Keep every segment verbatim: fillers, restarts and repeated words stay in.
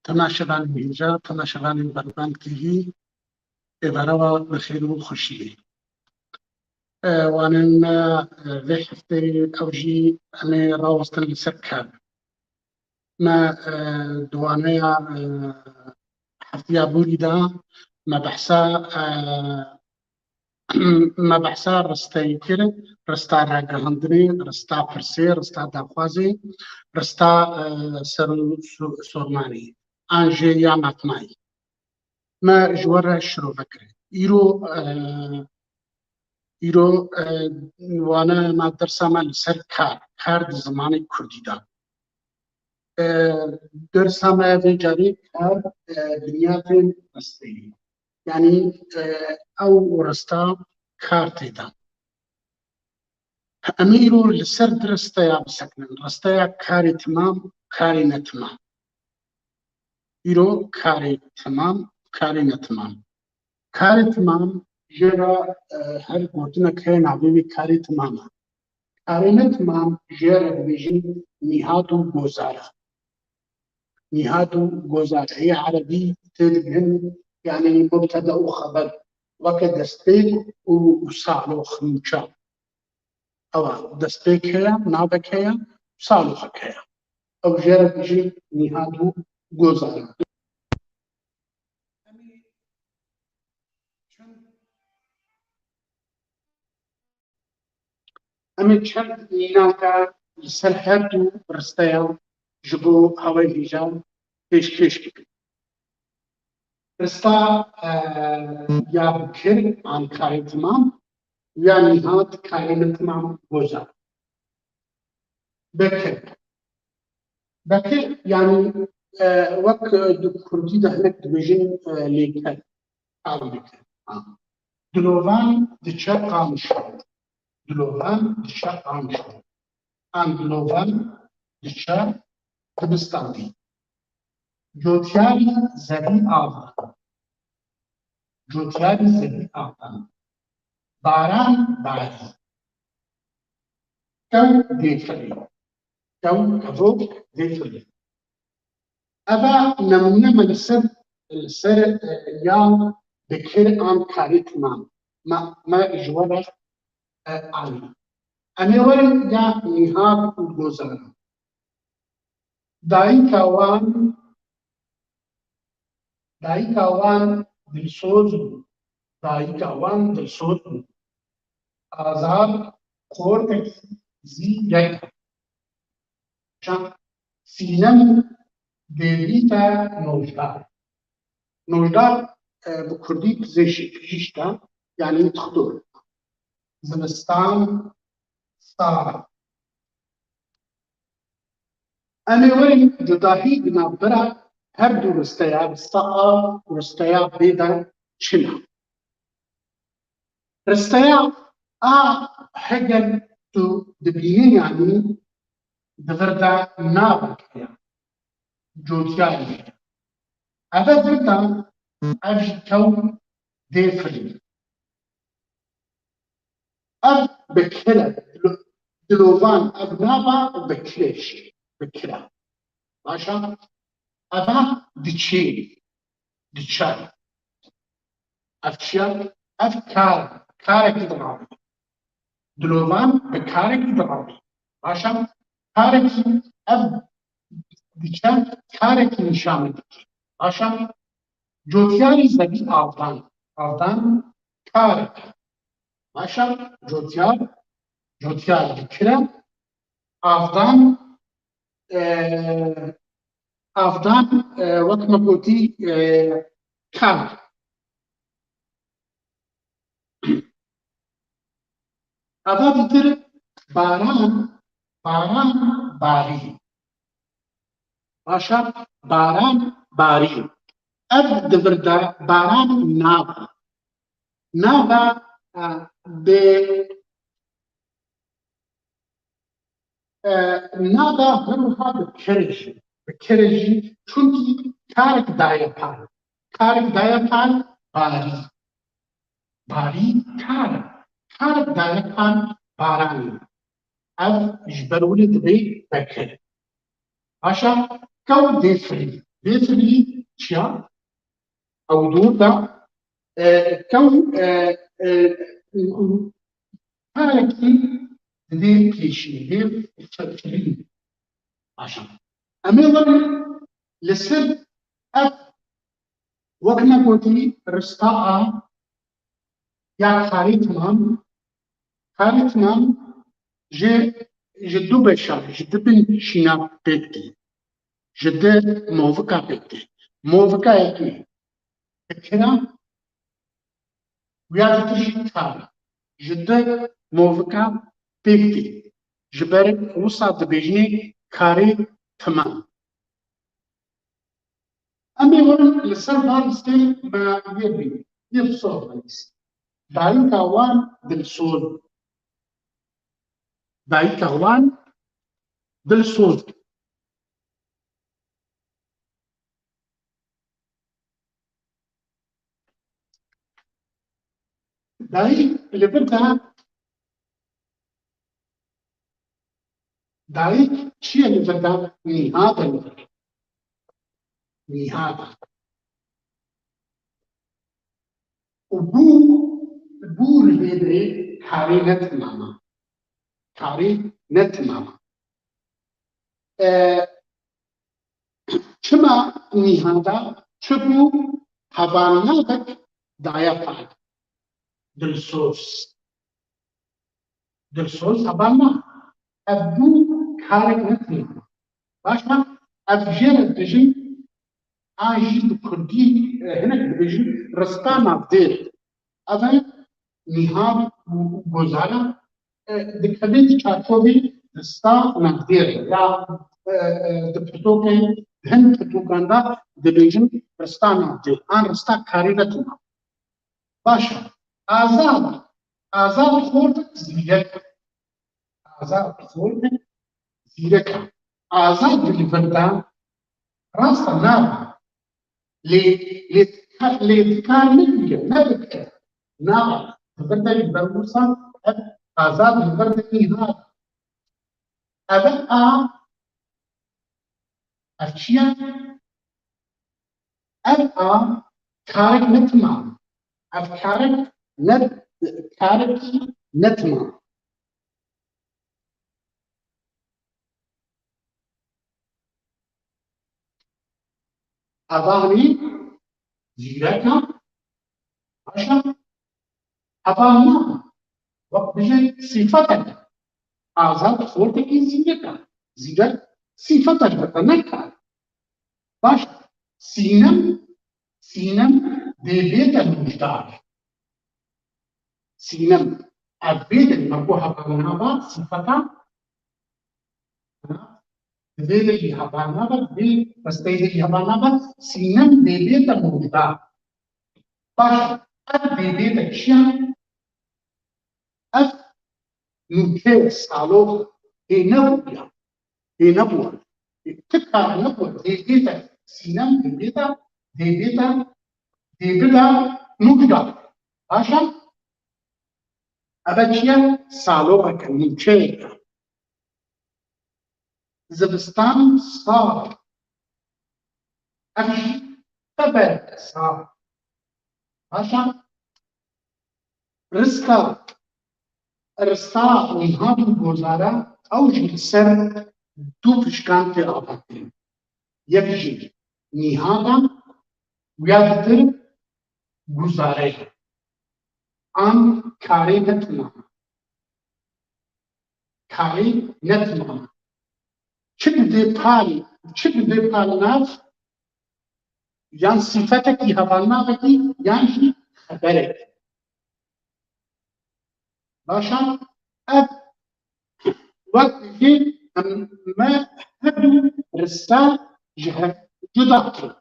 Temaşevanên hêja, temaşevanên Berbang T V, êvara we bi xêr û xweşiyê. E, wanên me, e, vê hefteyê ew jî em ê rawestin li ser kar. Me, e, di waneya, e, hefteya borî de me behsa, e, me behsa risteyê kir, rista ragihandinê, rista pirsê, rista daxwazê, rista, e, ser û so-, sormanê, an jî ya matmayî. Me ji we re şirove kir. Îro, e, îro, e, wane me dersa me li ser kar, kar di zimanê kurdî de. E, dersa me vê carê kar, e, binyatên risteyê. Yanî, e, ew rista kar tê de. Em ê îro li ser du risteya bisekinin. Risteya karê timam, karê netimam. Îro karê timam, karê netimam. Karê timam jê re, e, her gotinek heye navê wê karê timam e. Karê netimam jê re dibêjin nîhat û gozar e. Nîhat û gozar. Heye erebî tê digihin, yanî mubteda û xeber. Weke destpêk û, û salox, nûçe. Ewa destpêk heye, navek heye, saloxek heye. Ew jê re dijî nîhat û gozar e. Em ê çend, em ê çend mînaka li ser her du risteyan ji bo hawayê hêja pêşkêş bikin. Rista, e, ya bi kir an karê timam, ya nîhat karê netimam gozar. Bi kir. Bi kir, yanî, e, wek, e, di kurdî de hinek dibêjin, e, lêker, ew lêker. Ha. Dilovan diçe Qamişlo. Dilovan diçe Qamişlo. An dilovan diçe dibistandî. Cotyarî zevî av dan. Cotyarî zevî av dan. Baran barî. Kew dê firê. Kew, kevok dê firê. Eva nemûne me li ser, li ser, e, ya bi kir an karê timam. Me, me ji we re, e, anî. Em ê werin ya nîhat û gozaran. Dayika wan, dayika wan dilsoz bû. Dayika wan dilsoz bû. Azad xortek zî yek. Çend Sînem dêvîte nojdar. Nojdar, e, bi kurdî pizêşî, pijîşk e, yanî doktor. Zivistan, sar. Em ê werin cudahî di navbera her du risteya, rista A û risteya B de çi ne? Risteya A heger tu dibînî, yanî di vir de navek heye. Cotyarî heye. Eve vir de ev jî kew dê firî. Ev bi kir e. Dilo-, dilovan ev nava bi kir e jî. Bi kir e. Baş e? Eva diçî. Diçe. Ev çi ye? Ev kar, karekî dirabe. Dilovan bi karekî dirabe. Baş e? Karekî, ev diçe karekî nîşan dike. Baş e? Cotyarî zevî avdan. Avdan karek e. Baş e? Cotyar, cotyar bi kir e. Avdan, e, avdan, e, wek me gotî, e, kar. Eva ditir baran, baran barî. Baş e? Baran barî. Ev di vir de baran nav e. Nav e, e, bi E, nav e, her wiha bi kir e jî. Bi kir e jî, çunkî karek daye pal. Karek daye pal, barî. Barî kar e. Karek daye pal, baran e. Ev ji ber wî dibe bi kir. Baş e, kew dê firî. Vê filmî çiya? Ew dûr da, e, kew, e, e, karekî didê pêşî, hêv çekirî. Baş e. Em ê werin li ser ev, wek me gotî, rista a ya karê timam, karê timam ji, ji du beşa, ji du bin şîna pêk tê. Ji du movika pêk tê. Movika yekê fikira, ya ditir jî kar. Ji du movika pêk tê. Ji ber wisa dibêjinê karê timam. Em ê werin li ser van stêl me yê bî, yê bi sor venîs. Dayika wan dilsoz. Dayika wan dilsoz. Dayik li vir de, dayik çi ye li vir de? Nîhad e li vir. Nîhad e. Û bû, bû li vê derê karê ne timam e. Karê ne timam e. E, çima nîhad e? Çi bû? Hevalnavek daye pal. Dilsoz. Dilsoz hevalna. Ev bû karek ne timam e. Baş e, ev jê re dibêjin, an jî bi kurdî, e, hinek dibêjin, rista navdêr. Ev e nîhad û, û gozara, e, dikeve di çarçovê rista navdêr ya, e, e, di pirtûkên, di hin pirtûkan de dibêjin rista navdêr. An rista karê ne timam. Baş e. Azad. Azad xortek zîrek e. Azad xortek zîrek e. Azad di li vir de rast e, nav e. Lê, lê, lê dikar nebîre, nebike. Nav e. Di vir de jî ber wisa ev Azad li vir de nîhad e. Ev a, ev çi ye? Ev a karek ne timam. Ev karek ne, karekî ne timam. Eva hinî zîrek e, baş e. Hevalna, wek bijî sîfetek e. Azad xortekî zîrek e. Zîrek sîfetek e, ne kar. Baş, Sînem, Sînem dê bête nojdar. Sînem, ev bête me ku hevalnava sîfeta, divê de jî hevalnava, divê risteyê de jî hevalnava, Sînem dê bête nojdar. Baş, ev dê bête çi ye? Ev nûke salox hê nebûya. Hê nebûya. Ti kar nebûya. Dê bête Sînem, dê bête, dê bête, dê bête nûke. Baş e? Ev çi ye? Saloxeke, nûkeyeke. Zivistan sar. Ev jî xeber sar. Baş e? Rista, rista nîhad û gozara, ew jî li ser du pişkan tê avakirin. Yek jî nîhad e û ya ditir guzare ye. An karê ne timam e. Karê ne timam e. Çi didê pal, çi didê pal nav, yan sîfetekî hevalnavekî, yan jî xeberekî. Baş e, ev wek jî em, me her du rista ji hev cuda kirin.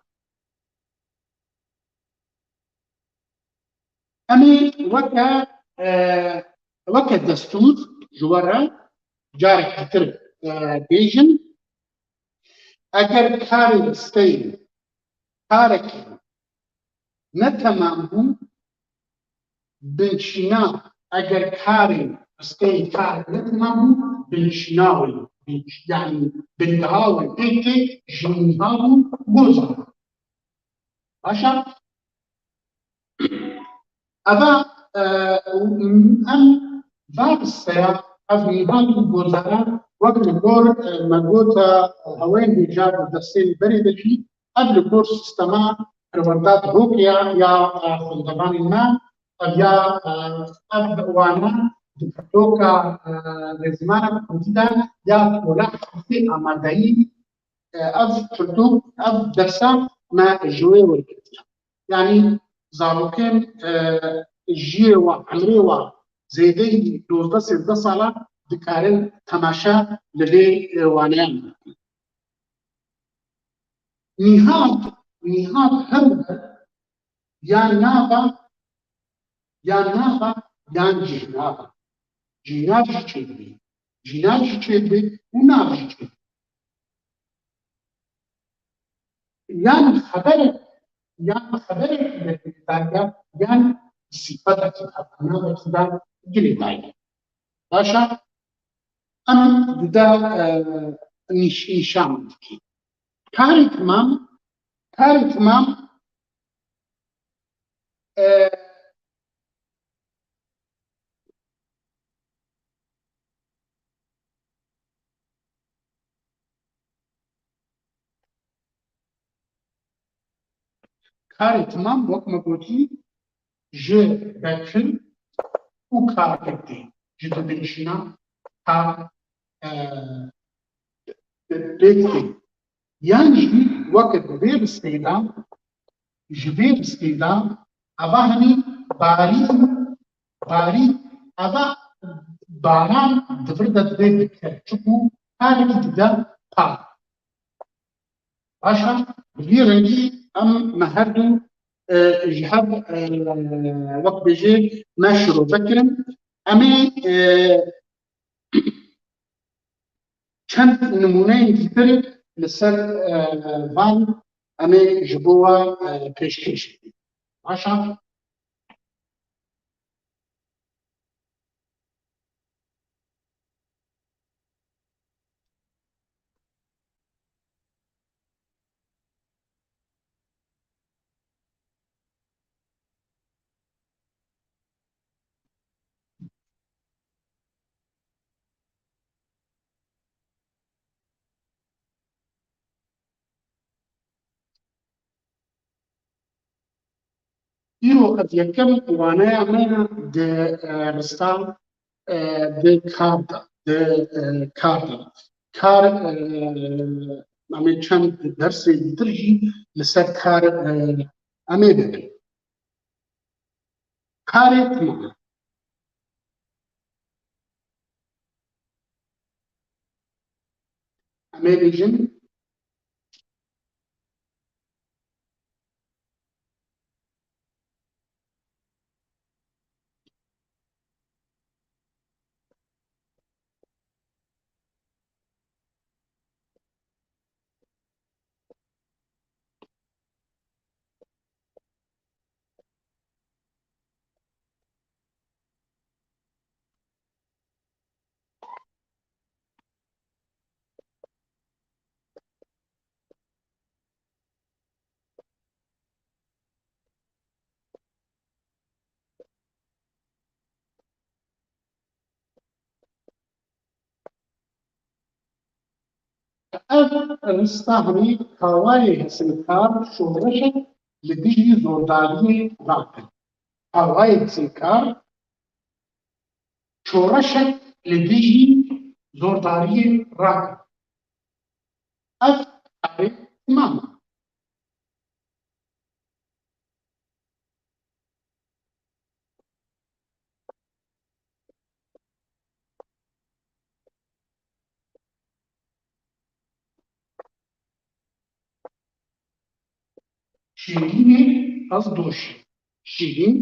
Em ê weke, e, weke destûr ji we re carek ditir, e, bêjin. Eger karê risteyê karekî ne temam bû, binçîna, eger karê risteyê karek ne temam bû, binçîna wê. yanî bingeha wê pê tê ji nîha û gozan. Baş e? Eva, e, em va risteya, ev nîha û gozara wek li gor, e, me gota, e, hewên hêja di destên berê de jî, ev li gor sîstema perwerda dihokê ya, ya, e, xwendevanên me, ev ya, e, ev wana di pirtoka, e, rêzimana kurdî de ya tola heyetê amadeyî, e, ev pirtûk, ev dersa me ji wê wergirtiye. Yanî zarokên, e, jiyê wan, emrê wan zêdeyî dozdeh sêzdeh sala dikarin temaşe li vê, e, waneyan bikin. Nîhat, nîhat her ya nava, ya nava, yan cîhnava. Cîhnav jî çêdibî. Cîhnav jî çêdibî û nav jî çêdibî. Yan xeberek, yan xeberek dariya, yan sîfetekî hevnavekî de girêdayî. Baş e? Em dide, e, nîş-, nîşan dikî. Karê timam, karê timam, e, karê timam, wek me gotî, ji vekir û karkerdê, ji dibêjina kar, e, pêk tê. Yan jî weke di vê ristê de, ji vê ristê de, eva henî barî, barî, eva baran di vir de divê bikeve. Çiku karekî dide par. Baş e, bi vî rengî em me her du, e, ji hev, e, wek bêjê me şirove kirin. Em ê, e, çend nimûneyên dîtir li ser, e, van em ê ji bo we, e, pêşkêş bikin. Baş e? Îro ev yekem waneya me di, e, rista, e, di kar de, di, e, kar de. Kar, e, em ê çend dersê dîtir jî li ser kar, e, em ê bibin. Karê timam. Em ê bêjin, Ev rista hemî kawayê hesinkar şoreşek li dijî zordariyê rakir. Kawayê hesinkar şoreşek li dijî zordariyê rakir. Ev karê timam e. Şîrînê qezdoşî. Şîrîn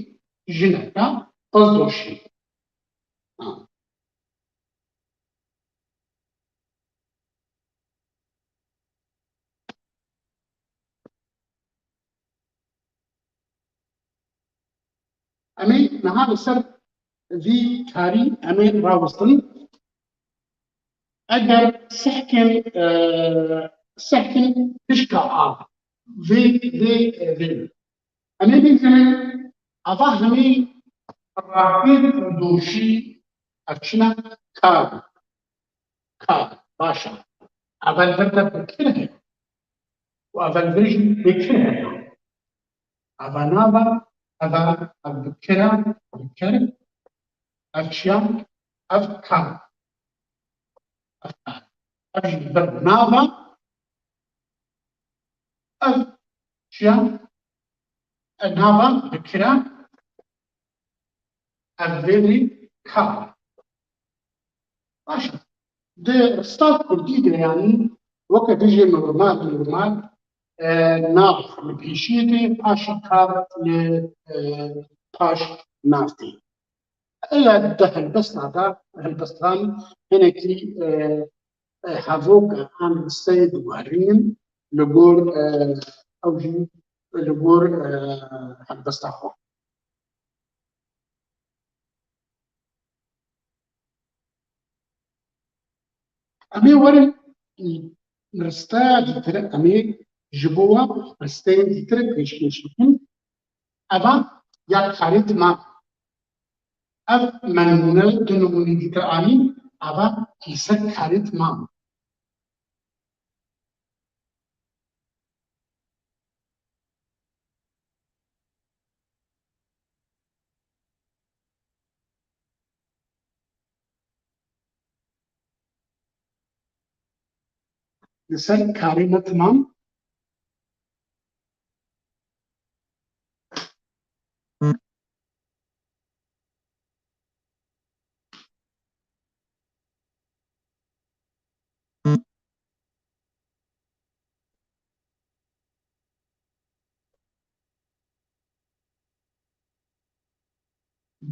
jineke qezdoşî. Ha. Em ê niha li ser vî karî em ê rawestin. Eger sehkên, e, sehkên pişka av, vê, vê, vê. Em ê bînin, ava hemî rakêt û doşî ev çi ne? Kar. Kar. Baş e. Evel vir de bi kir heye. Û evel vir jî bi kir heye. Ava nav e, ava, ev bi kir e, bi kir. Ev çi ye? Ev kar. Ev kar. Ev jî vir nav e. Ev çi ye? Ev nav e, bi kir e. Ev vê rî kar. Baş e. Di rista kurdî de, yanî, weke bijê normal, normal, e, nav li pêşiyê tê, paşî kar li, e, paş nav tê. Eya di helbesta de, helbestan hinekî, e, e, hevok an risteyê diguherînin li gor, e, ew jî li gor, e, helbesta xwe. Em ê werin risteya dîtir, em ê ji bo we risteyên dîtir pêşkêş bikin. Eva ya karê timam. Ev nemûne, du nemûnê dîtir anî, eva li ser karê timam. Li ser karê me timam.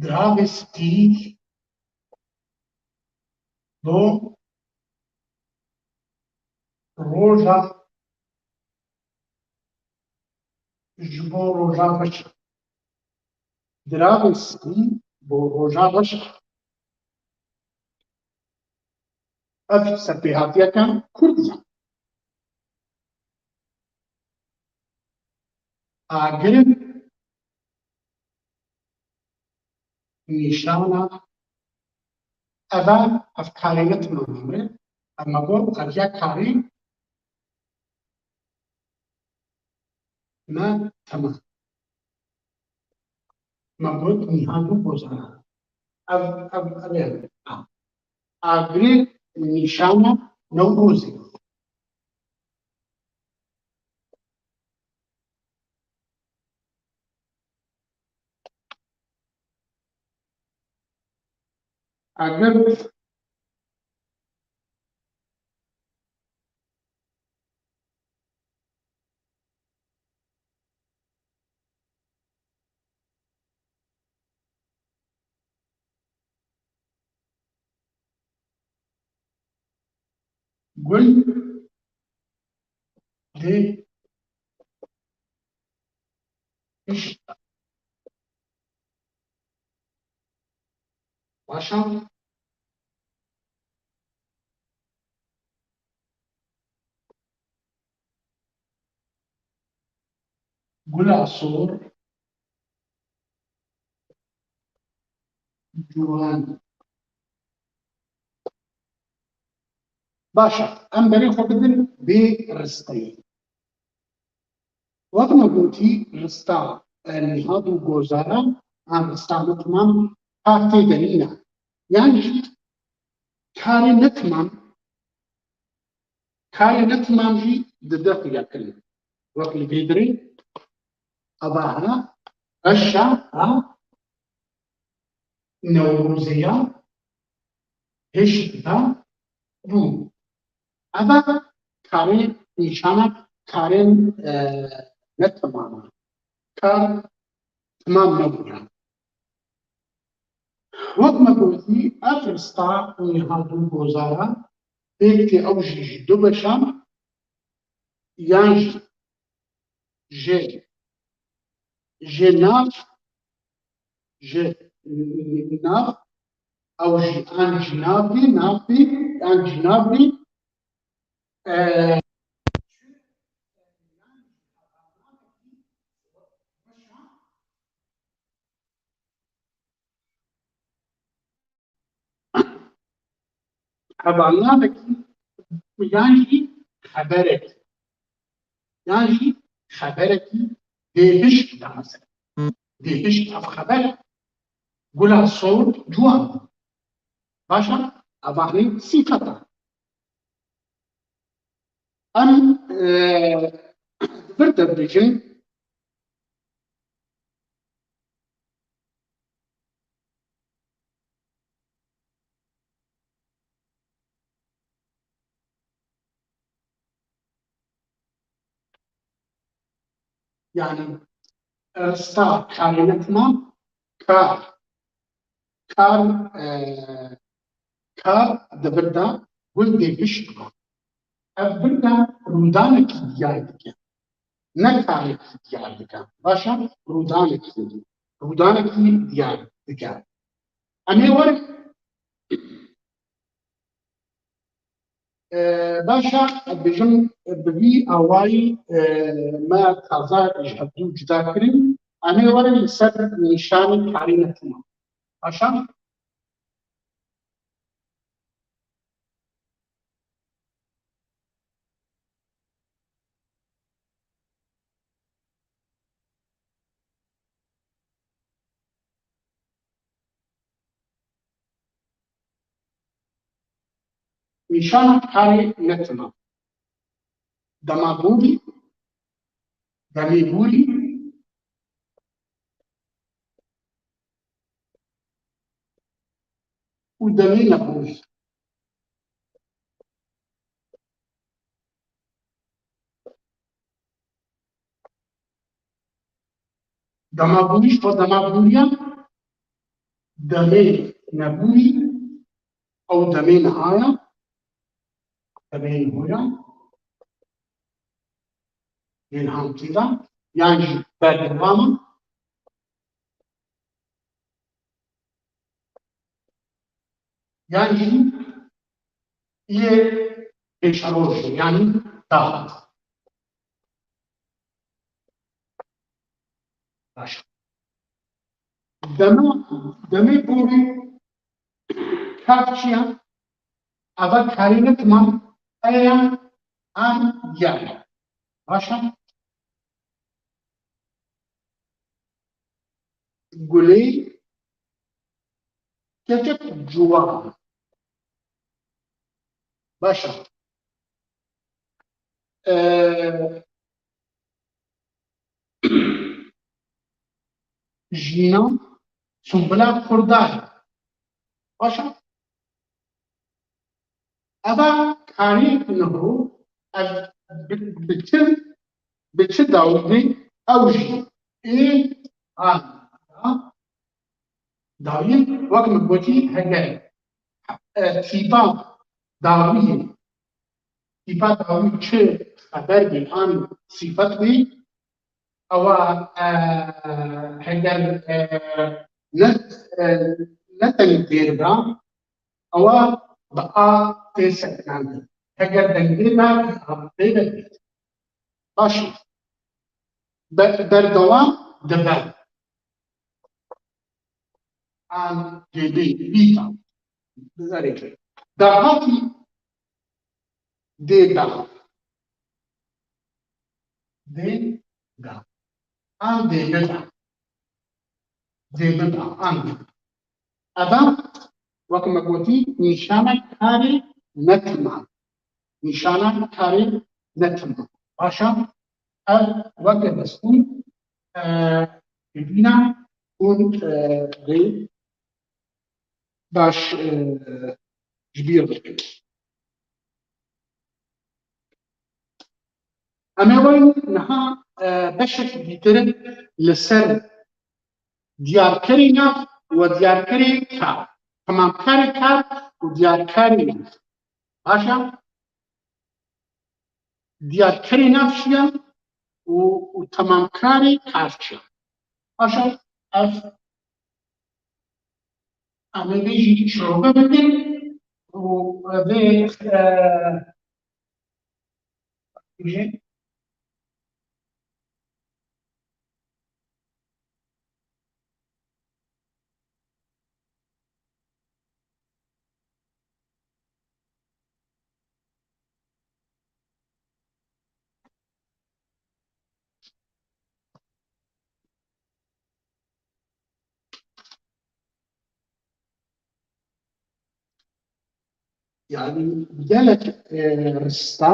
Diravê spî bo roja, ji bo roja reş e. Diravê spî bo roja reş e. Ev serpêhatiyeke kurdî ye. Agir nîşana eve, ev karê ne timam e. Ev me got, ev ya karê ne timam. Me got nîha du gozara. Ev, ev, ev yani. Agirê nîşana Newrozê. Agir Gul lê hişk. Baş e. Gula sor. Ciwan. Baş e. Em berê xwe bidin vê risteyê. Wek me gotî, rista, e, nîha du gozara, an rista ne timam, kar tê de nîne. Yan jî karê ne timam, karê ne timam jî dide xuyakirin. Wek li vê dirê, eva hene, reşa, ha, Newroziya hişk de bû. Eva karê nîşana karên, e, ne timam e. Kar timam nebûne. Wek me gotî, ev rista niha du gozara, pêk tê ew jî ji du beşan, yan jî ji, ji nav, ji nav, ew jî an jî nav bî, nav bî, yan jî nabî. E, Hevalnamekî yan jî xeberekî, yan jî xeberekî dê hişk de mesela. Dê hişk ev xeber gula sor ciwan. Baş e, ev anî sîfet e. Em, e, vir de dibêjin, yani, e, sta karê netima kar. Kar, e, kar di vir de gundê hişk e. Ev vir de rûdanekî diyar dike. Ne karekî diyar dike. Baş e, rûdanekî, rûdanekî diyar dike. Em ê werin, e, baş e, ez dibêjim, bi vî awayî, e, me taze ji hevdû cuda kirin. Em ê werin li ser nîşanî karê netima. Baş e? Nîşana karê netima. Dema borî, demê borî û demê neborî. Dema borî, ji bo dema borî ya, demê neborî, ew demê niha ya, demê niha ya, yên hamtî de, yan jî berdewam e. Yan jî yê pêşerojê, yanî dahat. Baş. Dema, demê borî kar çi ye? Eva karê netima, eya an ya. Baş e? Gulê keçik ciwan. Baş e. Ee, jîna sumbila kurdar. Baş e. Eva karê niho ev bi, bi çi, bi çi dawî ew jî ê a dawî wek min gotî heger, e, tîpa dawî, tîpa dawî çi xeber bî an sîfet bî, ewa, e, heger, e, ne, e, ne tenê têr be, ewa bi a tê sekinandin. Heger dengê me bi a tê be. Baş e. Be-, berdewam dibe. An dê bê, bîta. Bizarê. Dahatî dê da. Dê da. An dê bida. Dê bida. An dê bida. Eva, wek me gotî, nîşana karê netima. Nîşana karê netima. Baş e? Ev weke destûr, e, bibîne hûn, e, rê baş, e, ji bîr bikin. Em ê werin niha, e, beşek dîtir li ser diyarkerê nav û diyarkerê kar. Temamkarê kar û diyarkarê nav. Baş e? Diyarkerê nav çi ye û, û temamkarê kar çi ye? Baş e, ev em ê vê jî şirove bikin û û vê, e, Yanî gelek, e, rista,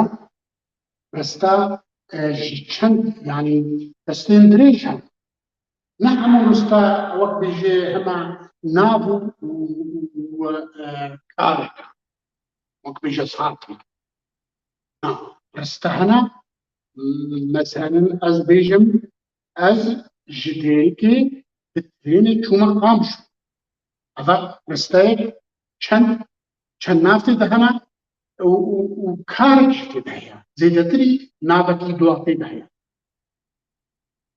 rista, e, ji çend, yanî destên dirêj hene. Ne hemû rista wek bêje hema nav û, û, û, e, karek e. Wek bêje saet e. Na, rista hene, m-, meselen ez bêjim, ez ji Dêrikê bi trênê çûme Qamişlo. Eva risteyek çend, çend nav tê de hene û, û, û karek jî tê de heye. Zêdetirî navekî dua tê de heye.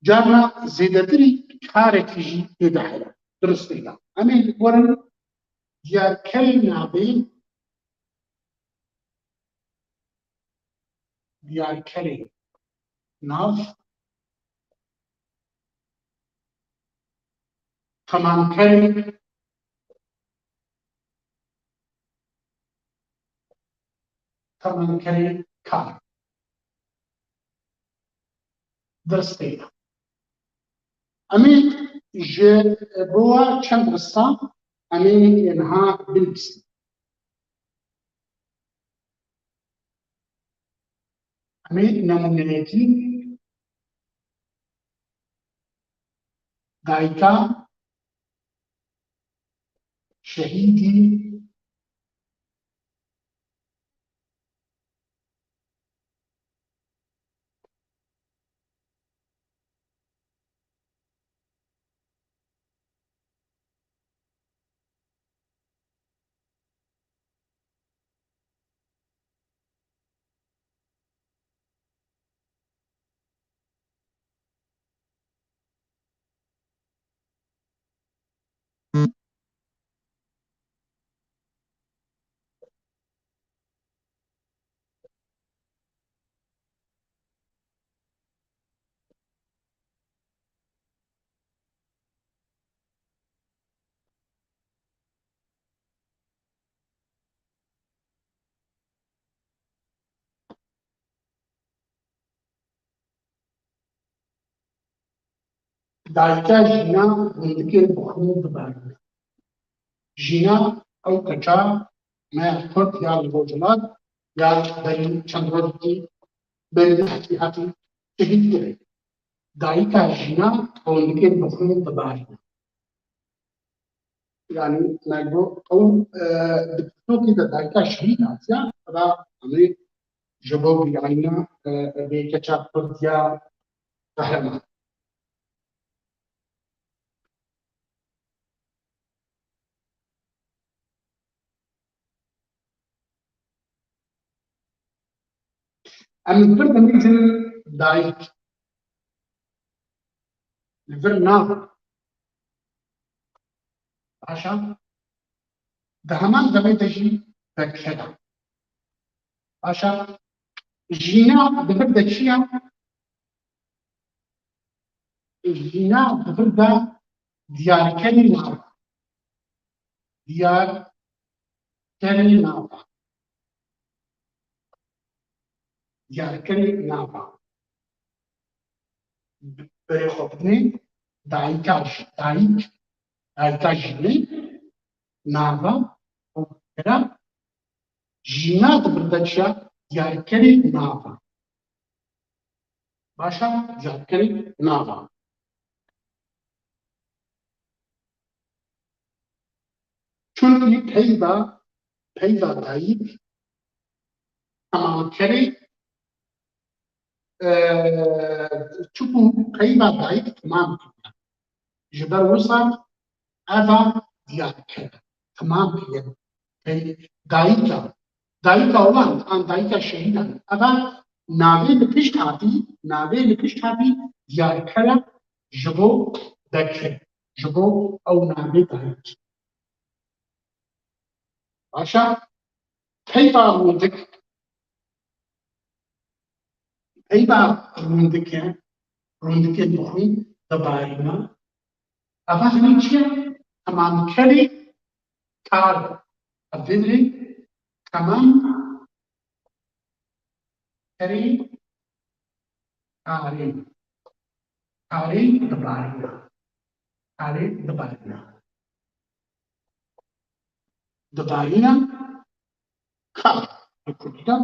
Carna zêdetirî karekî jî tê de heye. Dirustê de. Em ê werin diyarkerê navê, diyarkerê nav, temamkerê, temamkerê kar. Diristê ye. Em ê ji bo we çend ristan em ê niha binivîsin. Em ê nemûneyekî dayika şehîdî Dayika jîna gundikê bi xwe dibarîne. Jîna ew keça me Kurd ya li Rojhilat ya berî çend rojekî berî hatî hatî şehîd kirin. Dayika jîna gundikê bi xwe dibarîne. Yanî me got ew, e, di pirtûkê de dayika şehîd hatiye, eva em ê ji bo bîranîna, e, vê keça Kurd ya qehreman. Em li vir dimîtin dayik. Li vir nav. Baş e. Di heman demê de jî vekirina. Baş e. Jîna di vir de çi ye? Jîna di vir de diyarkerê nav. Diyarkerê nav. Diyarkerê nav. Berê xwe bidinê dayika jî, dayik, dayika jî nav, û kera jîna di vir de çi ye? Diyarkerê nav. Baş e, diyarkerê nav. Çunkî peyva, peyva dayik temamkerê, e, çunkî peyva dayik temam kiriye. Ji ber wisa eva diyarker temam kiriye. Pey-, dayika, dayika wan an dayika şehîdan. Eva navê li pişt hatî, navê li pişt hatî diyarkere ji bo bekir, ji bo ew navê dayik. Baş e? Peyva rûndik, peyva rûndike, rûndikê bixwîn dibarîne. Eva hemî çi ye? Temamkerê kar. Ev vê dirê temam kerê karê. Karê dibarîne. Karê dibarîne. Dibarîne kar. Bi kurdî de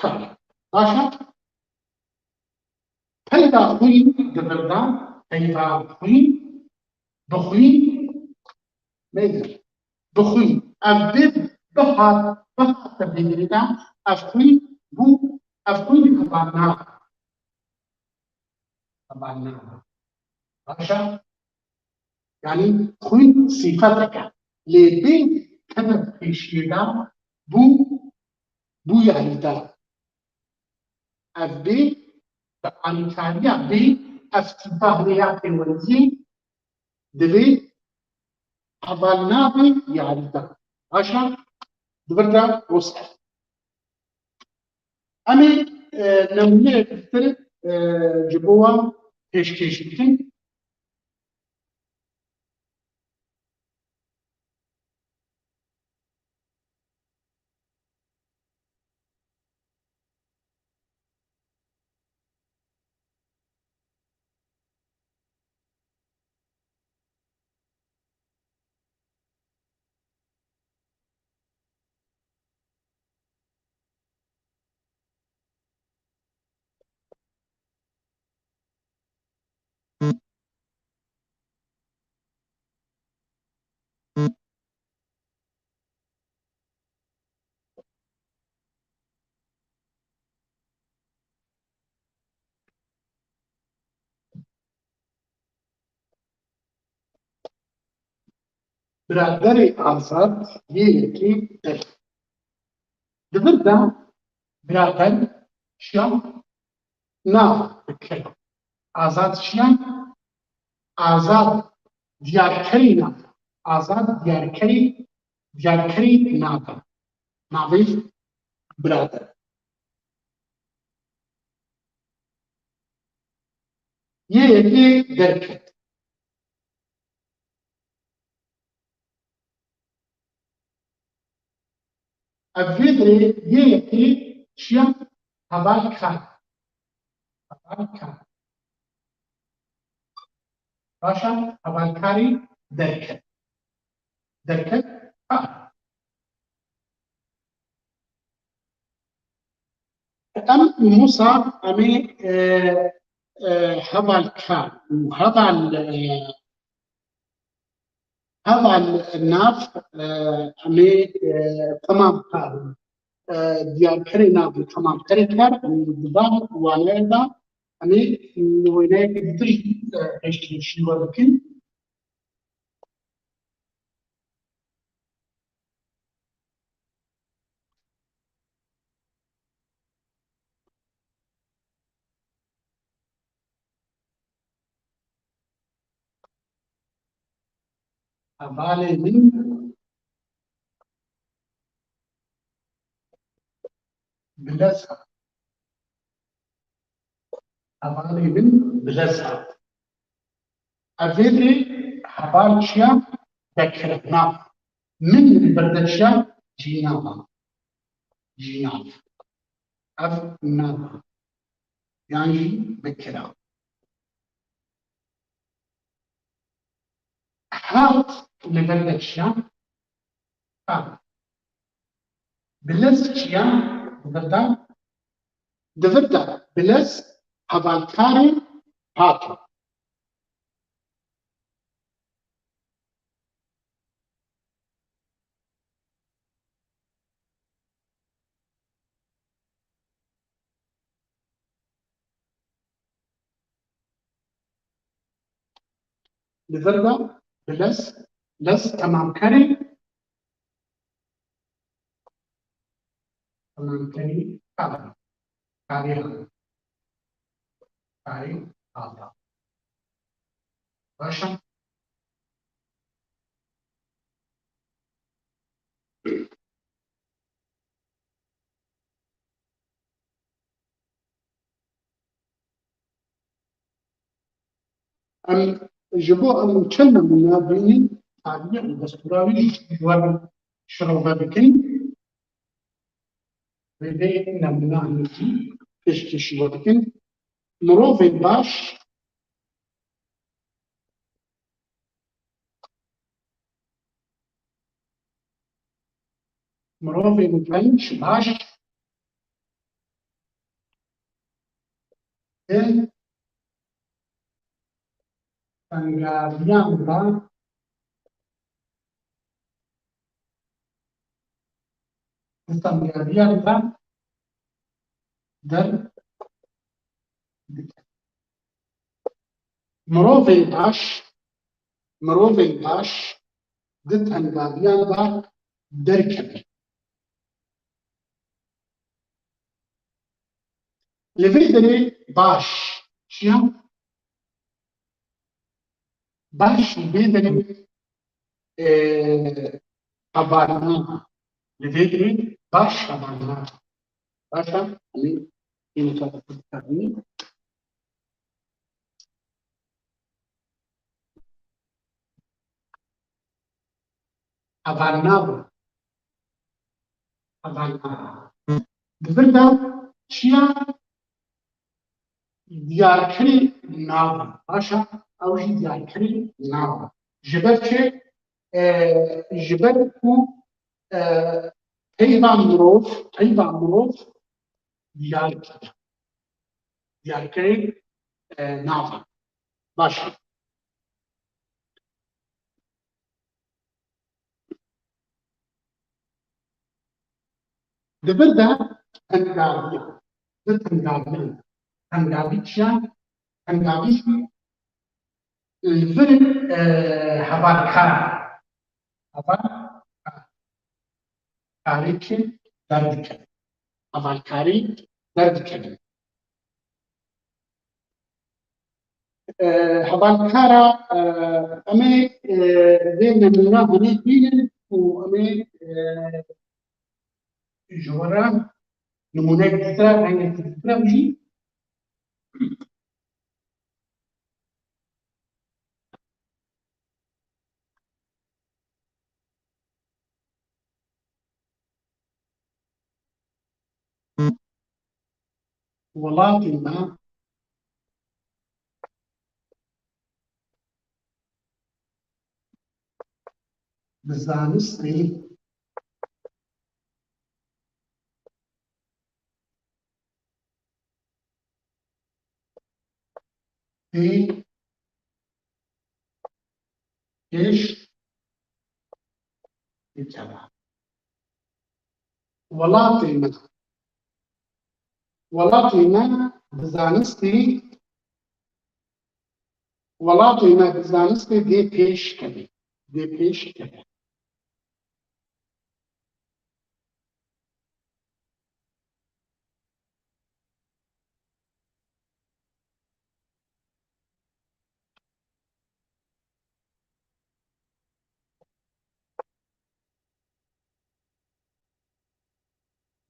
kar. Baş e. Peyva xwîn di vir de, peyva xwîn, bixwîn, neydir? Bixwîn. Ev bê bihat, bihate bînî de, ev xwîn bû, ev xwîn hevalnabe. Hevalnabe. Baş e? Yanî xwîn sîfetek e. Lê bê kete pêşiyê de bû, bû yarîdar. Ev bê, bi alîkariya bê, ev tîpa hene ya pêwendiyê, divê hevalnabê yarîdar. Baş e? Di vir de rast e. Em ê, e, nemûneyek bitir, e, ji bo wan pêşkêş bikin. Biraderê Azad yê yekê derket. Di vir de birader çiya nav dikir. Azad çiya? Azad diyarkerî nav. Azad diyarkerî, diyarkerî nav e. Navê birader. Yê yekê derket. Ev vê dirê yê yekê çiya? Hevalkar. Hevalkar. Baş e, hevalkarî derket. Derket, ha. Em wisa em ê, e, e, hevalkar û heval, e, heval nav, e, em ê, e, temamkar, e, diyarkerê nav û temamkerê kar û di van waneyan de em ê wêneyekî din, e, pêşkêşî we bikin. Hevalê min bi lez hat. Hevalê min bi lez hat. Ev vê dirê heval çiya? Dekire, nav. Min li vir de çiya? Cînav e. Cînav. Ev nav e. Yan jî bikira. Hat li vir de çiya? Hat. Bi lez çiya? Di vir de, di vir de bi lez hevalkarê hat e. Li vir de bi lez, lez temamkerê, temamkerî kar, karê hat. Karê hat. Baş e? Em ji bo em çend nemûne bînin, tarî û destûra wî ji we re şirove bikin. Vê vê nemûna hêjî pêşkêşî we bikin. Mirovên baş, mirovên genç baş, di tengaviyan de, di tengaviyan de der diket. Mirovên baş, mirovên baş di tengaviyan de derkevin. Li vê derê baş çi ye? Baş li vê derê, e, hevalna. Li vê derê baş hevalna. Baş e? Hani, yine Hevalna bû. Hevalna. Di vir de çi ye? Diyarkirî nav e. Baş e, ew jî diyarkirî nav e. Ji ber çi? E, ji ber ku, e, peyva mirov, peyva mirov diyar kir. Diyarkirî, e, nav e. Baş e. Di vir de tengaviya, di tengaviya, tengavî çi ye? Tengavî jî li vir, e, hevalkar, hevalkarî çi derdikeve. Hevalkarî derdikeve. E, hevalkara, e, em ê, e, vê nemûna hemî bînin û em ê, e, ji we re nimûneyek dîtir, rengekî dîtir jî. Welatê me bi zanistê tê pêş dikeve. Welatê me, welatê me bi zanistê, welatê me bi zanistê dê pêş keve, dê pêş keve.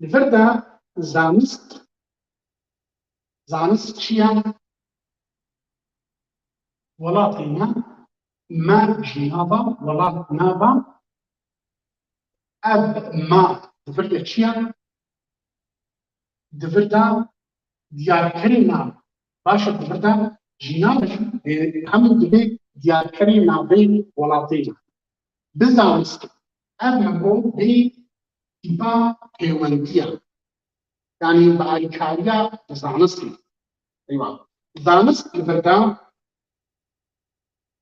Li vir de zanist, zanist çi ye? Welatê me, me jî nava, welat nava. Ev me di vir de çi ye? Di vir de diyarkerê nav. Baş e, di vir de jî nav e, hemû divê diyarkerê navê welatê ye. Bi zanist. Ev hemû bê tîpa pêwendiya. Yanî bi alîkariya zanistê. Eywa. Zanist li vir de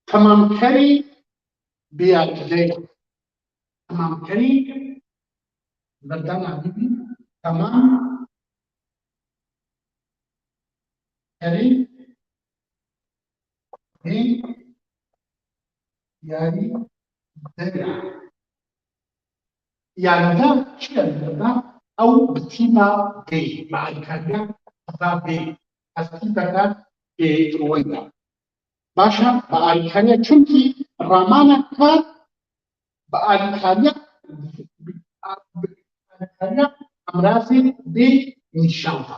temamkerî biyargirê ye. Temamkerî li vir de navî bî. Temamkerî bê yarî dera. Yarîda çi ye yarîda? Ew bi tîpa bê, bi alîkariya tîpa bê. Ev tîpeke bêwenda. Baş e, bi alîkariya, çimkî ramanek kar bi alîkariya, bi alîkariya emrazê bê nîşan da.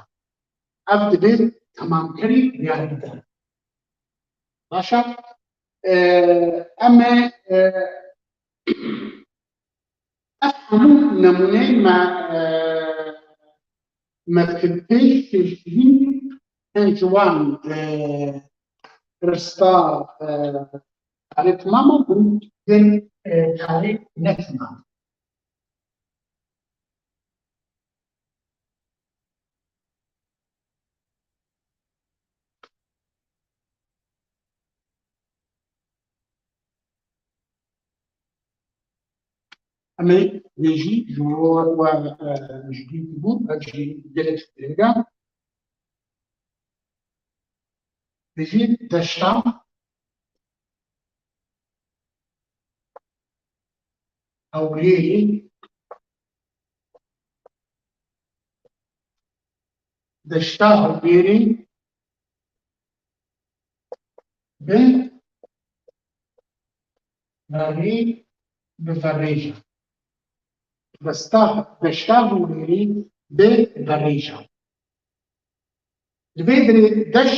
Ev dibê temamkerî yarîda. Baş e. E, em ê, e, ev hemû nemûneyên me, e, me dikir pêş pêşbîn, hin ji wan, e, rista, e, karê timam e, hûn tên, e, karê netimam. Em ê vê jî ji bo we, e, ji bîr bû, ev jî gelek girîng e. Vê jî deşta Hewlêrê, deşta Hewlêrê bi verê, bi verêja. Desta, deşta Hewlêrê bi verêja. Li vê derê deş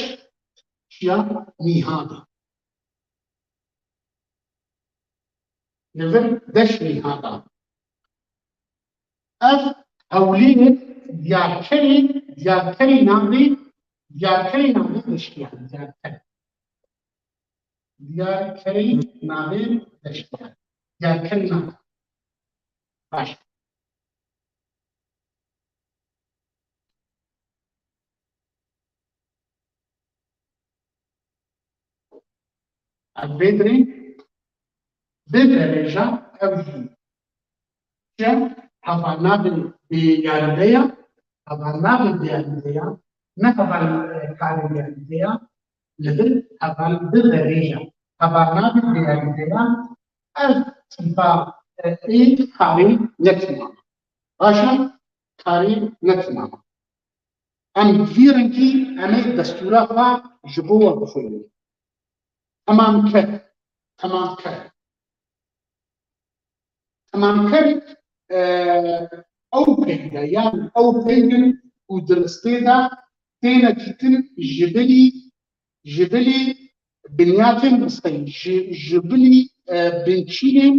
çiya nîhad e. Li vir deş nîhad e. Ev Hewlêr diyarkerê, diyarkerê navê, diyarkerê navê deştiya, diyarker. Diyarkerê navê deştiya. Diyarkerê navê. Baş. Ev vê dirê bi verêja ev jî çi? Hevalnavê bêyarîde ya, hevalnavê bêyarîde ya, ne heval, e, karê bêyarîde ya, li vir heval bi verêja. Hevalnavê bêyarîde ya, ev tîpa, e, ê karê netimam. Baş e, karê netimam. Em bi vî rengî em ê destûra xwe ji bo we bixwînin. Temamker, temamker. Temamker, e, ew peyv e, yan ew peyv in û di ristê de têne dîtin ji bilî, ji bilî binyatên risteyî, ji, ji bilî, e, binçînên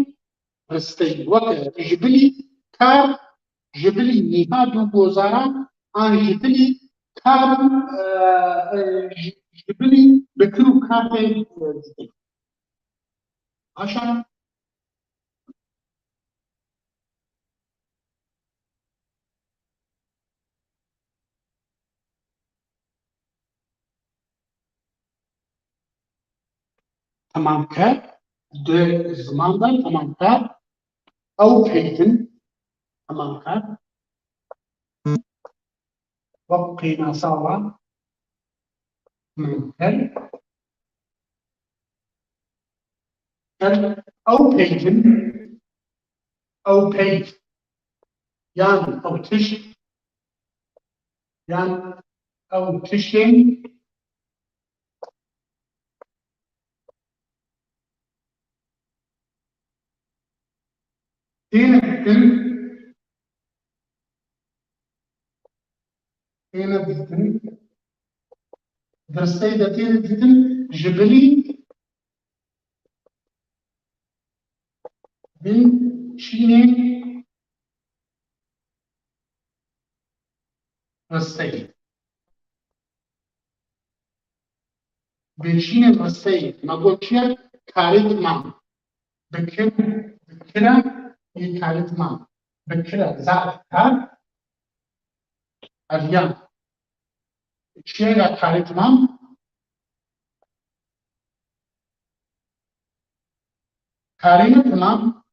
risteyî, weke ji bilî kar, ji bilî nîhad û gozaran, an ji bilî kar, e, e, ji, ji bilî bikir û kartên, e, dîtin. Baş e? Temamker, di ziman de temamker, ew peyv in, temamker. Wek qînasa wa min her, her ew peyv in, ew peyv, yan ew tişt, yan ew tiştên têne dîtin, têne dîtin, di risteyê de têne dîtin, ji bilî binçînên risteyê. Binçînên risteyê, me got çi ye? Karê timam. Bikir, bikira yê karê timam. Bikira, zaf kar. Ev yan. Çi ye ya karê timam? Karê timam.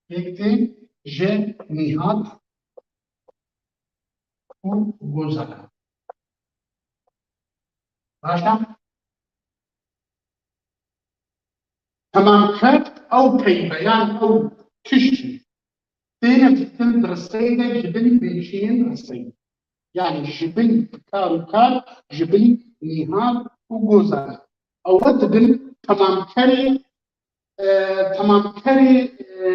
Pêk tê ji nîhat û gozara. Baş e? Temamker ew peyve, yan ew tiştî têne dîtin di risteyê de ji bin binçînên risteyê. Yani ji bin kar û kar, ji bin nîhat û gozara. Ew dibin temamkerê, e, temamkerê, e,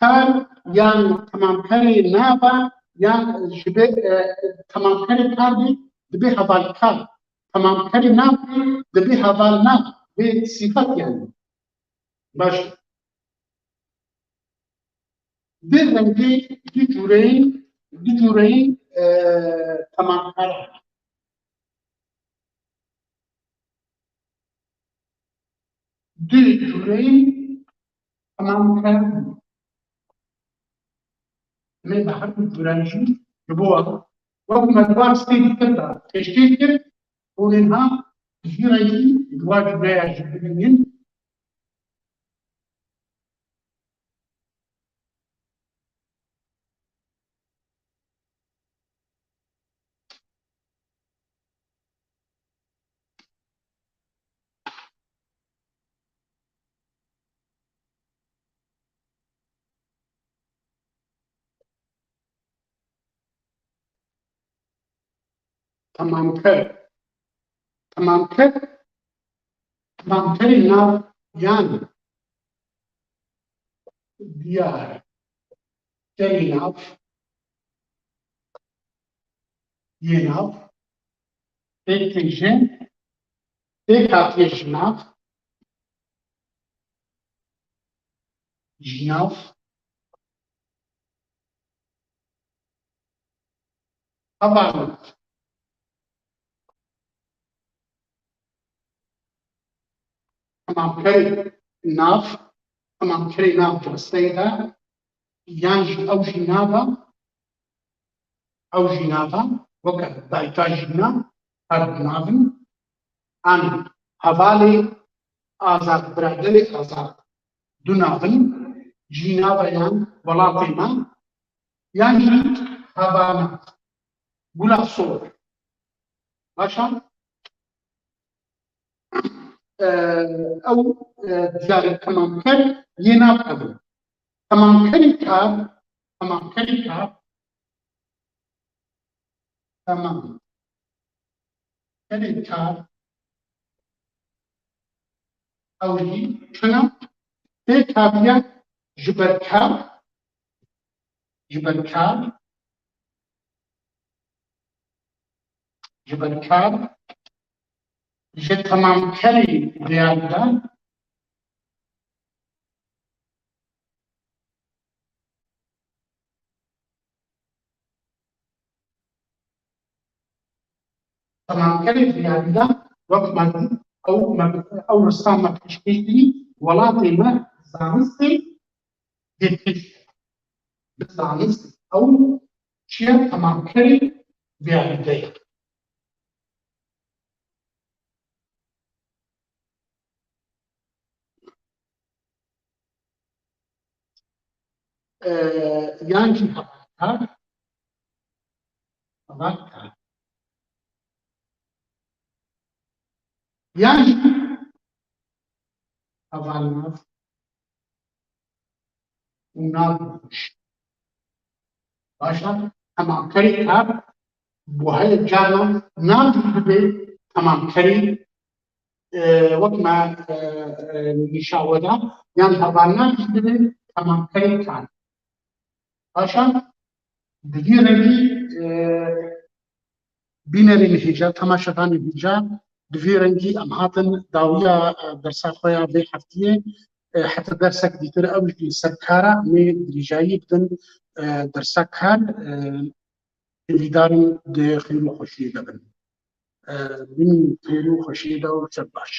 kar yan temamkerê nava ya ji bê, e, temamkerê kar bê, dibê hevalkar. Temamkerê nav bê, dibê hevalnav. Bê sîfet yani. Baş. Di rengê, di cûreyên, di cûreyên, e, temamkar hene. Di cûreyên temamkar hene. Em ê bi her du cûran jî ji bo wan, wek me di van stê dîtir de pêşkêş kir, hûn ê niha ji vî rengî di wan cûreya jî bibînin. Temamker. Temamker. Temamkerê nav yan diyar. Kerê nav. Yê nav. Pêk tê ji. Pêk hatiye ji nav. Ji nav. Hevalnav. Temamkerê nav, temamkerê nav di risteyê de, yan jî ew jî nav e, ew jî nav e, weke dayika jîna, her du nav in. An hevalê azad, biraderê azad, du nav in, jî nav e yan welatê me, yan jî hevalnav. Gula sor. Baş e? E, ew, e, diyarê temamker yê nav ev in. Temamkerê kar, temamkerê kar, temamkerê kar, ew jî çi ne? Pêk hatiye ji ber kar, ji ber kar, ji ber kar, ji temamkerê diyarî de, temamkerê diyarî de, wek me got, ew me, ew rista me pêşkêş kirî, welatê me zanistê yê pêş. Bi zanist ew çi ye, temamkerê diyarî de ye. E, yan jî hevalkar, hevalkar. Yan jî hevalnav û nav navxweş. Baş e, temamkerê kar, bo heye carna nav jî dibe temamkerê, e, wek me, e, e, nîşan we da, yan hevalnav jî dibe temamkerê kar. Baş e, di vî rengî, e, bînerên hêja, temaşevanên hêja, di vî rengî em hatin dawiya, e, dersa xwe ya vê heftiyê. E, heta dersek dîtir ew jî ser kar e, em ê dirêjayî bidin, e, dersa kar, e, hêvîdar in di xêr û xweşiyê de bin. E, bin xêr û xweşiyê de û şev baş.